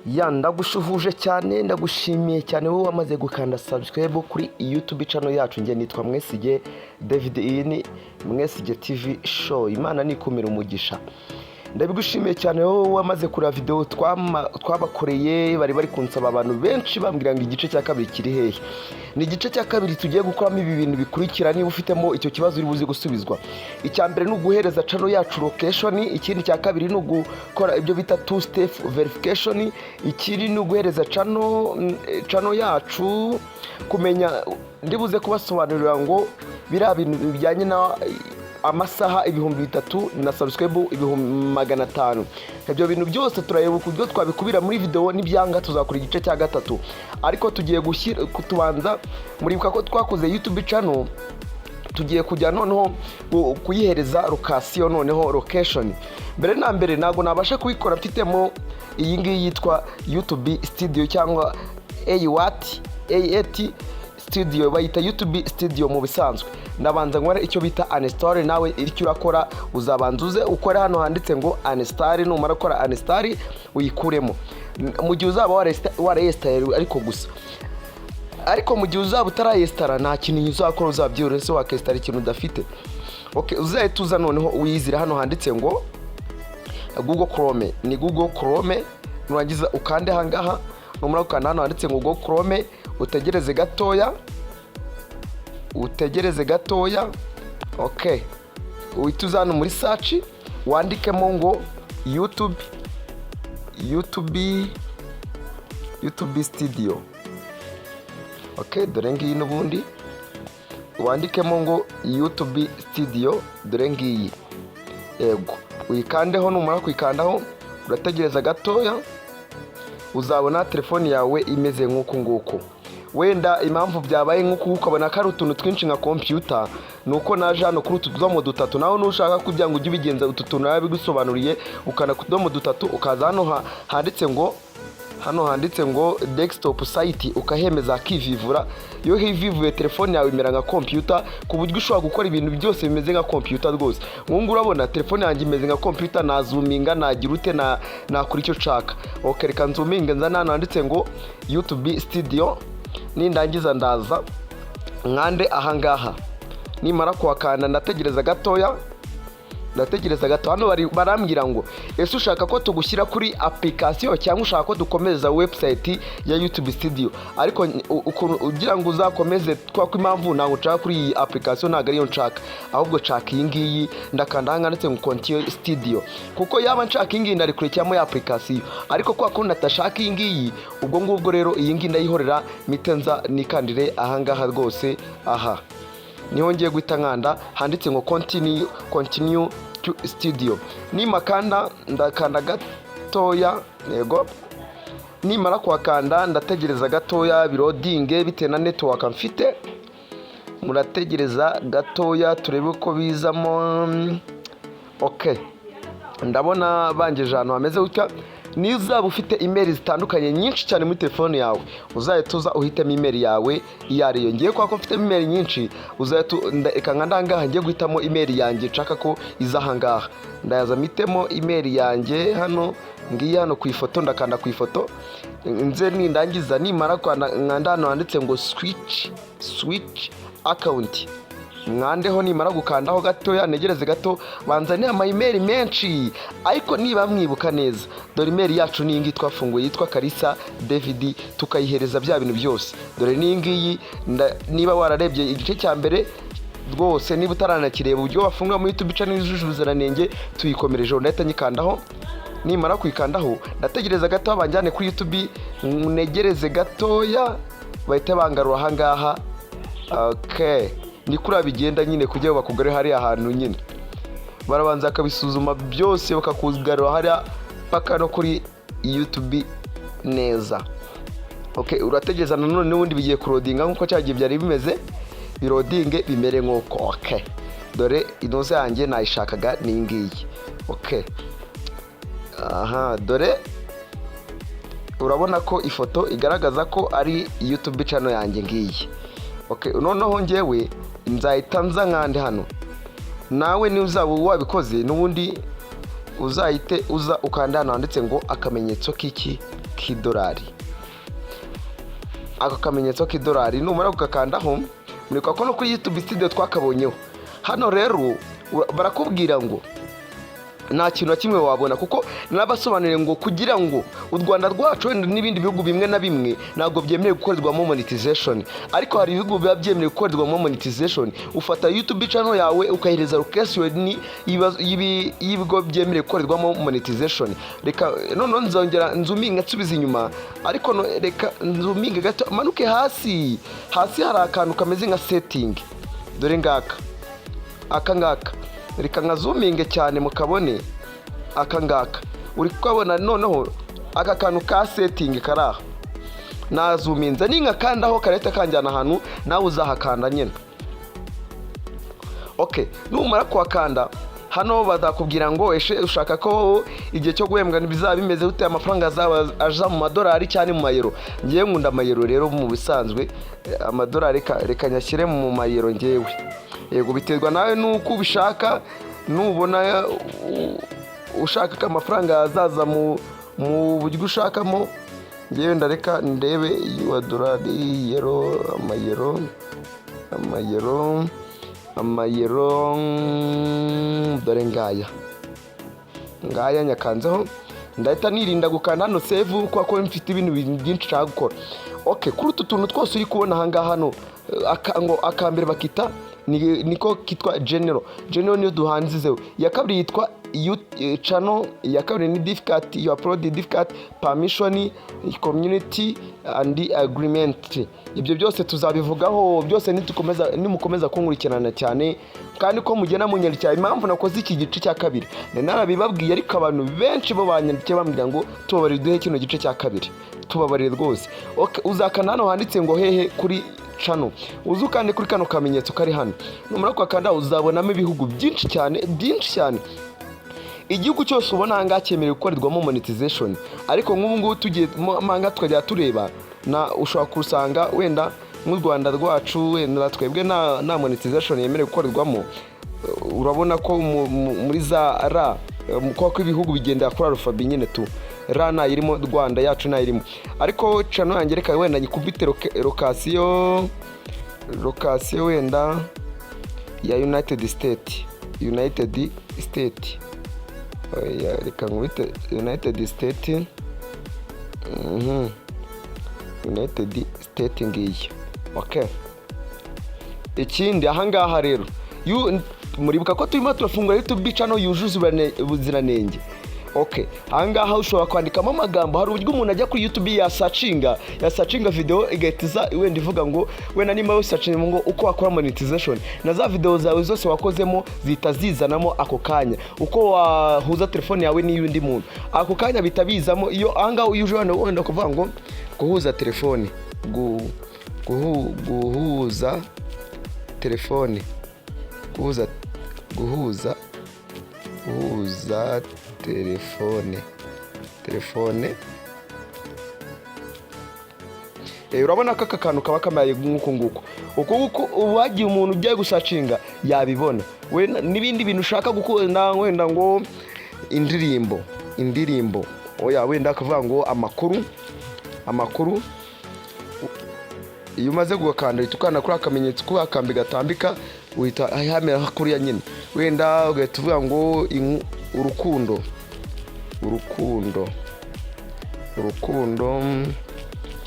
Ya, ndagushuhuje cyane, ndagushimiye cyane wowe wamaze gukanda subscribe kuri YouTube channel yacu. Njye nitwa Mwesige David, iyi ni Mwesige TV Show. Imana nikumira umugisha. Ndabigushimiye cyane wowe wamaze kureba video twabakoreye. Bari kunsaba abantu benshi, bambwira ngo igice cya kabiri kiri hehe? Ni igice cya kabiri tugiye gukoramo ibi bintu bikurikira. Niba ufitemo icyo kibazo, uri buze gusubizwa. Icya mbere ni uguhereza channel yacu location. Ikindi cya kabiri ni ugukora ibyo bita two step verification. Ikindi ni uguhereza channel yacu kumenya. Ndibuze kubasobanurira ngo biriya bintu bijyanye na amasaha 3000 na subscribe 500,000, ibyo bintu byose turareba uburyo twabikubira muri video. Nibyanga tuzakora igice cya gatatu, ariko tugiye gushyira tubanza. Muribuka ko twakoze YouTube channel, tugiye kujya noneho kuyihereza location. Noneho location, mbere na mbere ntabwo nabasha kubikora mfitemo iyi ngiyi yitwa YouTube Studio cyangwa A what A8 Studio, bayita YouTube Studio mu bisanzwe. Ndabanza nkore icyo bita uninstall. Nawe icyo urakora, uzabanza uze ukore hano handitse ngo uninstall. Numara gukora uninstall, uyikuremo mu gihe uzaba warayinstalle. Ariko gusa, ariko mu gihe uzaba utarayinstalla, nta kintu uzakora, uzabyihorera. Se wakinstalla ikintu udafite? Okay, uzahita uza noneho wiyizira hano handitse ngo Google Chrome, ni Google Chrome. Nurangiza ukande ahangaha. Numara gukanda hano handitse ngo Google Chrome, utegereze gatoya, utegereze gatoya. Okay, uhita uza hano muri search, wandikemo ngo YouTube, YouTube, YouTube Studio. Okay, dore ngiyi n'ubundi, wandikemo ngo YouTube Studio, dore ngiyi. Yego, uyikandeho. Numara kuyikandaho, urategereza gatoya, uzabona telefoni yawe imeze nk'uku nguku. Wenda impamvu byabaye nk'uku, ukabona ko ari utuntu twinshi nka kompiyuta, ni uko naje hano kuri utu tudomo dutatu. Nawe nushaka kugira ngo ujye ubigenza, utu tuntu nabigusobanuriye. Ukanda ku tudomo dutatu, ukaza hano handitse ngo, hano handitse ngo desktop site, ukahemeza hakivivura. Iyo hivivuye, telefone yawe imera nka kompiyuta, ku buryo ushobora gukora ibintu byose bimeze nka kompiyuta rwose. Nk'ubu ngubu urabona telefone yanjye imeze nka kompiyuta, nazoominga, nagira ute, nakora icyo nshaka. Ok, reka nzoominge, nza hano handitse ngo YouTube Studio. Nindangiza ndaza nkande ahangaha. Nimara kuhakanda, ndategereza gatoya, ndategereza gato. Hano barambwira ngo: "Ese ushaka ko tugushyira kuri application cyangwa ushaka ko dukomeza website ya YouTube Studio?" Ariko ukuntu ugira ngo uzakomeze, kwa ko impamvu ntabwo nshaka kuri iyi application, ntabwo ariyo nshaka, ahubwo nshaka iyi ngiyi. Ndakanda aha handitse ngo continue studio, kuko yaba nshaka iyi ngiyi ndarikurikiramo ya application, ariko kwa kundi natashaka iyi ngiyi, ubwo ngubwo rero iyi ngiyi ndayihorera, mpite nza nikandire ahangaha rwose. Aha niho ngiye guhita nkanda handitse ngo continue, continue to studio. Nimakanda, ndakanda gatoya. Yego, nimara kuhakanda, ndategereza gatoya biloadinge bitewe na network mfite. Murategereza gatoya turebe uko bizamo. Ok, ndabona bangeje ahantu hameze gutya. Niyo uzaba ufite email zitandukanye nyinshi cyane muri telefone yawe, uzahita uza uhitemo email yawe iyo ariyo. Ngiye kubera ko mfite email nyinshi, uzahita reka nka ndangaha ngiye guhitamo email yanjye nshaka ko iza ahangaha. Ndayaza mpitemo email yanjye hano, ngiyi hano ku ifoto. Ndakanda ku ifoto nze. Nindangiza, nimara nkanda hano handitse ngo switch account, mwandeho. Nimara gukandaho gatoya, ntegereze gato, banzaniye ama email menshi. Ariko niba mwibuka neza, dore email yacu ni iyi ngiyi twafunguye yitwa Karisa David, tukayihereza bya bintu byose. Dore n'iyi ngiyi. Niba wararebye igice cya mbere rwose, niba utaranakireba uburyo bafungura muri YouTube channel yujuje ubuziranenge, tuyikomerejeho. Ndahita nyikandaho. Nimara kuyikandaho, ndategereza gato banjyane kuri YouTube. Ntegereze gatoya bahita bangarura ahangaha. Okay, ni kuriya bigenda nyine kugira ngo bakugare hariya hantu nyine. Barabanza bakabisuzuma byose, bakakugarura hariya paka no kuri YouTube neza. Okay, urategereza nanone, n'ubundi bigiye kuloadinga nk'uko cyagiye byari bimeze, biloadinge bimere nk'uko. Okay, dore inoze yanjye nayishakaga ni iyi ngiyi. Okay, aha dore urabona ko ifoto igaragaza ko ari YouTube channel yanjye ngiyi. Okay, noneho ngewe nzahita nza nkande hano. Nawe niba uzaba wabikoze, n'ubundi uzahite uza ukanda hano handitse ngo akamenyetso k'iki. k'idolari. Ako kamenyetso k'idolari numara kugakandaho, mureka ko no kuri YouTube Studio twakabonyeho. Hano rero barakubwira ngo nta kintu na kimwe wabona, kuko n'abasobanuriye ngo kugira ngo u Rwanda rwacu wenda n'ibindi bihugu bimwe na bimwe ntabwo byemerewe gukorerwamo monetization, ariko hari ibihugu biba byemerewe gukorerwamo monetization. Ufata YouTube channel yawe ukayihereza location y'ibigo byemerewe gukorerwamo monetization. Reka noneho nzongera nzoominga nsubiza inyuma, ariko reka nzoominge gato, manuke hasi. Hasi hari akantu kameze nka setting, dore ngaka, aka ngaka. Reka nkazoominge cyane mukabone. Aka ngaka uri kukabona? Noneho aka kantu ka setting kari aha, nazoominze, ninkakandaho karahita kanjyana ahantu nawe uzahakanda nyine. OK, numara kuhakanda hano bazakubwira ngo eshe ushaka ko igihe cyo guhembwa bizaba bimeze gute, amafaranga azaba aja mu madolari cyangwa mu mayero? Ngewe nkunda amayero rero mu bisanzwe. Amadolari reka nyashyire mu mayero ngewe. Yego, biterwa nawe nuko ubishaka. Nubona ushaka ko amafaranga azaza mu buryo ushakamo, ngewe ndareka ndebe dolari, yero, amayero, amayero, amayero. Dore ngaya, ngaya nyakanzeho. Ndahita nirinda gukanda hano save kubera ko mfite ibintu byinshi nshaka gukora. OK, kuri utu tuntu twose uri kubona ahangaha hano, ngo akambere bakita niko kitwa general. General niyo duhanzizeho. Iya kabiri yitwa channel, iya kabiri ni difficult, you upload difficult permission, community and agreement. Ibyo byose tuzabivugaho byose nitukomeza, nimukomeza kunkurikirana cyane kandi ko mugenda munyandikira. Impamvu nakoze iki gice cya kabiri, nari narabibabwiye, ariko abantu benshi bo banyandikiye bambwira ngo tubabarire, duhe kino gice cya kabiri, tubabarire rwose. Okay, uzakanda hano handitse ngo hehe? Kuri channel. Uze ukande kuri kano kamenyetso kari hano. Numara kuhakanda uzabonamo ibihugu byinshi cyane, byinshi cyane. Igihugu cyose ubona ahangaha cyemerewe gukorerwamo monetization. Ariko nk'ubu ngubu tugiye mo ahangaha tukajya tureba na ushobora kusanga wenda nk'u Rwanda rwacu, wenda twebwe nta monetization yemerewe gukorerwamo. Urabona ko muri za ra, kuko ibihugu bigendera kuri alphabet nyine tu, ra ntayirimo, Rwanda yacu ntayirimo. Ariko channel yanjye reka wenda nyikubite location wenda ya United State, United State. Oya, reka nkubite United State. United State ngiyi. Okay, ikindi ahangaha rero, muribuka ko turimo turafungura YouTube channel yujuje ubuziranenge. Okay, ahangaha ushobora kwandikamo amagambo. Hari uburyo umuntu ajya kuri YouTube yasearchinga video igahita iza, wenda ivuga ngo, wenda nimba wisearchinga ngo uko wakora monetization, na za video zawe zose wakozemo zihita zizanamo ako kanya. Uko wahuza telefone yawe n'iy'undi muntu, ako kanya bihita bizamo. Iyo ahangaha iyo uje wenda kuvuga ngo guhuza telefone, guhuza telefone, guhuza guhuza guhuza telefone. Urabona ko aka kantu kaba kamaye nk'uku nguku, uku nguku. Ubu hagiye umuntu ugiye gusearchinga yabibona. Wenda n'ibindi bintu ushaka gukunda, wenda ngo indirimbo, indirimbo, oya, wenda akavuga ngo amakuru, amakuru. Iyo umaze gukanda uhita ukanda kuri akamenyetso k'akambi gatambika, uhita hamera kuriya nyine. Wenda ugahita uvuga ngo urukundo, urukundo, urukundo,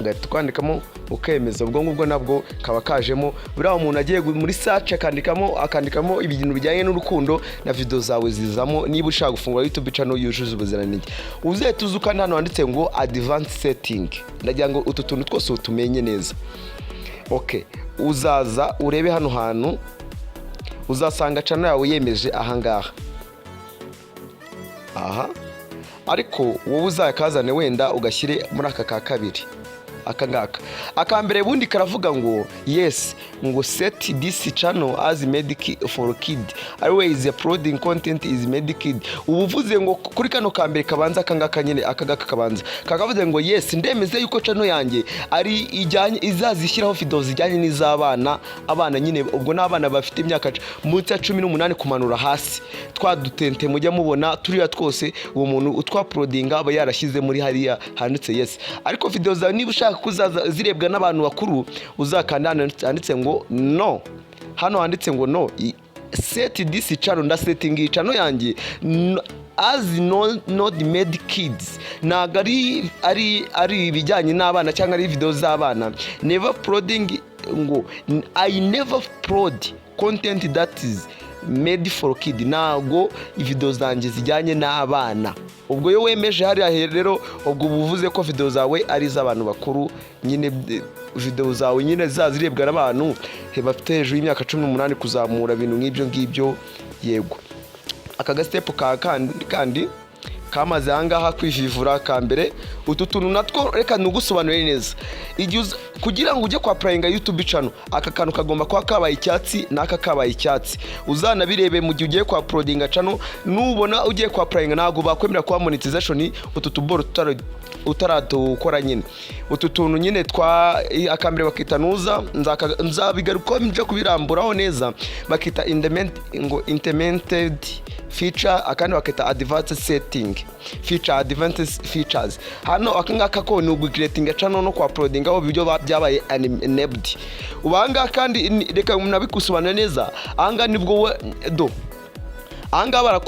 ugahita ukandikamo ukemeza. Ubwo ngubwo nabwo kaba kajemo. Buriya umuntu agiye muri search akandikamo ibintu bijyanye n'urukundo, na video zawe zizamo. Niba ushaka gufungura YouTube channel yujuje ubuziranenge, uzahita uza ukanda hano handitse ngo advanced setting. Ndagira ngo utu tuntu twose utumenye neza. Okay, uzaza urebe hano hantu, uzasanga channel yawe yemeje ahangaha aha, ariko wowe uzakazane wenda ugashyire muri aka ka kabiri. Aka ngaka akambere bundi karavuga ngo yes, ngo set this channel as made for kid, always uploading content is made kid. Ubu uvuze ngo kuri kano kambere kabanza, aka ngaka nyine, aka ngaka kabanza kakavuze ngo yes, ndemeze yuko channel yanjye ari ijyanye, izazishyiraho video zijyanye n'iz'abana. Abana nyine ubwo ni abana bafite imyaka munsi ya 18 kumanura hasi. Twa dutente mujya mubona turiya twose, uwo muntu utwauploadinga aba yarashyize muri hariya handitse yes. Ariko video zawe niba ushaka ko uzaza zirebwa n'abantu bakuru, uzakanda hano handitse ngo no. Hano handitse ngo no, set this channel, ndasettinga iyi channel yanjye as no, not made kids, ntabwo ari ibijyanye n'abana cyangwa ari video z'abana. Never uploading, ngo I never upload content that is made for kid, ntabwo video zanjye zijyanye n'abana. Ubwo iyo wemeje hariya rero, ubwo uba uvuze ko video zawe ari iz'abantu bakuru nyine, video zawe nyine zirebwa n'abantu bafite hejuru y'imyaka 18 kuzamura, ibintu nk'ibyo ngibyo. Yego, aka gastep ka kandi kamaze ahangaha kwivivura ka mbere. Utu tuntu natwo reka nugusobanurire neza. Igihe kugira ngo ujye kwa applyinga YouTube channel, aka kantu kagomba kuba kabaye icyatsi n'aka kabaye icyatsi. Uzanabirebe mu gihe ugiye kwa uploadinga channel. Nubona ugiye kwa applyinga, ntabwo bakwemera kuba monetization utu tuboro utaradukora nyine. Utu tuntu nyine twa akambere bakita nuza, nzabigarukaho nje kubiramburaho neza. Bakita indement, ngo intermittent feature, akandi bakita advanced setting feature, advanced features. Hano aka ngaka ko ni ugucreatinga channel no kwa uploadinga aho ibyo byabaye enabled. Ubu ahangaha kandi reka nabikusobanura neza. Ahangaha nibwo do ahangaha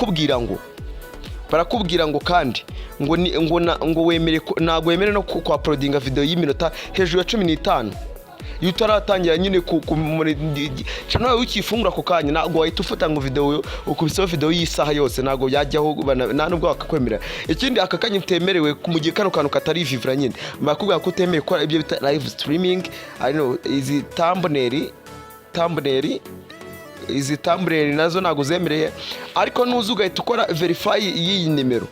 barakubwira ngo kandi ngo ni ngo na, ngo wemere ntabwo wemere no kwa uploadinga video y'iminota hejuru ya 15. Iyo utaratangira nyine ku channel yawe, ukifungura ako kanya, ntabwo wahita ufata ngo video ukubiseho video y'isaha yose, ntabwo byajyaho, nta nubwo bakakwemerera. Ikindi aka kanya utemerewe mu gihe kano kantu katari vivura nyine, barakubwira ko utemerewe gukora ibyo bita live streaming. Arino izi thumbnail, izi thumbnail nazo ntabwo zemereye. Ariko nuza ugahita ukora verify y'iyi nimero,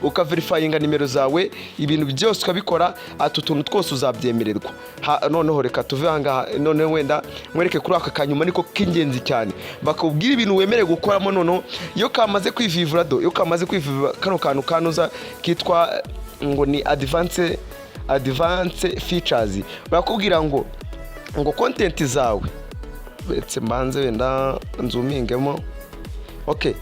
ukaverifyinga nimero zawe, ibintu byose ukabikora, ati utuntu twose uzabyemererwa. Noneho reka tuve ahangaha, noneho wenda mwereke kuri aka kanyuma, niko k'ingenzi cyane. Bakubwira ibintu wemerewe gukoramo. Noneho iyo kamaze kwivivura, do iyo kamaze kwivivura kano kantu kanuza kitwa ngo ni advance features, barakubwira ngo content zawe, uretse mbanze wenda nzoomingemo. Okay,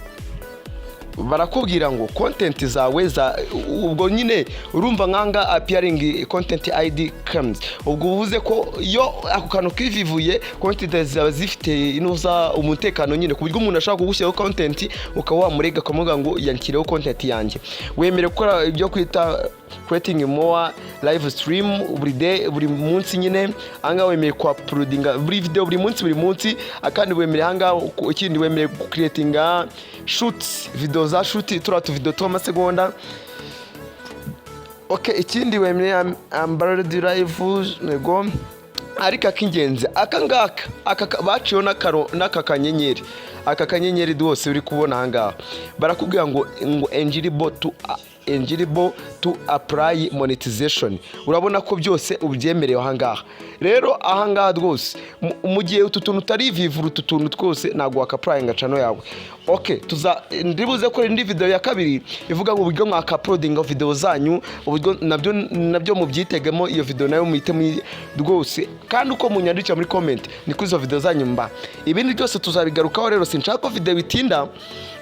barakubwira ngo content zawe za ubwo nyine urumva nkanga appearing content ID comes. Ubwo uvuze ko iyo ako kantu kivivuye, content zawe zifite inuza umutekano nyine, ku buryo umuntu ashobora kugushyiraho content ukaba wamurega, ukamuvuga ngo yanshyiriyeho content yanjye. Wemerewe gukora ibyo kwita creating more live stream buri day, buri munsi nyine. Ahangaha wemerewe kwa uploadinga buri video buri munsi, buri munsi. Akandi wemerewe ahangaha, ikindi wemerewe creatinga shorts video, za short, turiya tuvideo tw'amasegonda. Okay, ikindi wemerewe embedded live. Nego, ariko ak'ingenzi aka ngaka, aka baciyeho n'aka kanyenyeri, aka kanyenyeri rwose uri kubona ahangaha, barakubwira ngo eligible to apply monetization. Urabona ko byose ubyemerewe ahangaha. Rero ahangaha rwose mu gihe utu tuntu utarivivura, utu tuntu twose, ntabwo wakapplyinga channel yawe. Okay, tuza ndibuze ko indi video ya kabiri ivuga ngo uburyo mwakauploadinga video zanyu, uburyo nabyo mubyitegemo. Iyo video nayo muhite rwose, kandi uko munyandikira muri comment niko izo video zanyu mba. Ibindi byose tuzabigarukaho. Rero sinshaka ko video bitinda,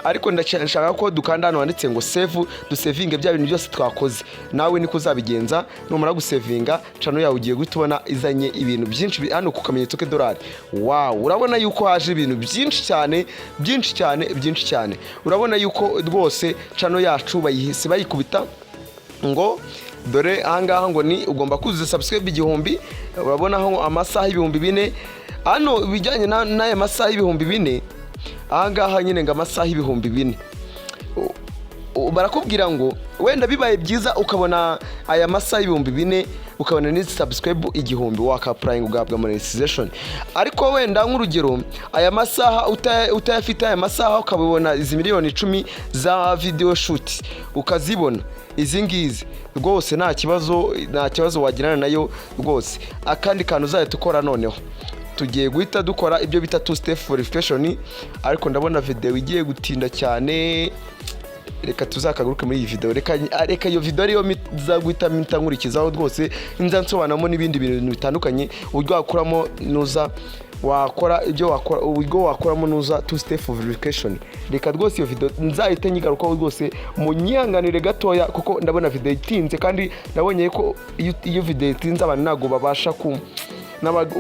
ariko ndashaka ko dukanda hano handitse ngo save, dusavinge bya bintu byose twakoze. Nawe niko uzabigenza. Numara gusavinga channel yawe, ugiye guhita ubona izanye ibintu byinshi hano ku kamenyetso k'idolari. Wow, urabona yuko haje ibintu byinshi cyane, byinshi cyane, byinshi cyane. Urabona yuko rwose channel yacu bayihise bayikubita ngo dore ahangaha ngo ni ugomba kuzuza subscribe 1000. Urabonaho amasaha 4000 hano. Ibijyanye n'aya masaha 4000 ahangaha nyine, ngo amasaha 4000, barakubwira ngo wenda bibaye byiza ukabona aya masaha 4000, ukabona n'izi subscribe 1000, wakapplyinga ugahabwa monetization. Ariko wenda nk'urugero aya masaha utayafite, aya masaha ukabibona, izi miliyoni 10 za video short ukazibona. Izi ngizi rwose nta kibazo wagirana nayo rwose. Akandi kantu uzahita ukora noneho, tugiye guhita dukora ibyo bita two step verification, ariko ndabona video igiye gutinda cyane. Reka tuzakagaruke muri iyi video. Reka iyo video ariyo nza guhita mpita nkurikizaho rwose, nza nsobanuramo n'ibindi bintu bitandukanye, uburyo wakuramo nuza wakora ibyo wakora, uburyo wakoramo nuza two step verification. Reka rwose iyo video nzahite nyigarukaho rwose. Munyihanganire gatoya kuko ndabona video itinze, kandi nabonye ko iyo video itinze abantu ntabwo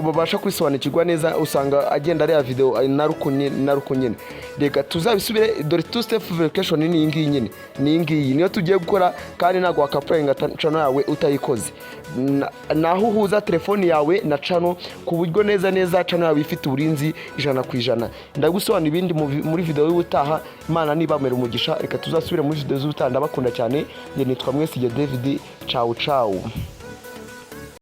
babasha kwisobanukirwa neza, usanga agenda areba video naruko nyine. Reka tuzabisubire. Dore two step verification ni iyi ngiyi nyine, ni iyi ngiyi niyo tugiye gukora, kandi ntabwo waka-applyinga channel yawe utayikoze. Naho uhuza telefoni yawe na channel ku buryo neza neza channel yawe ifite uburinzi 100%. Ndagusobanura ibindi muri video y'ubutaha. Imana nibamera umugisha. Reka tuzasubire muri video z'ubutaha. Ndabakunda cyane. Njye nitwa Mwesige David. Ciao ciao.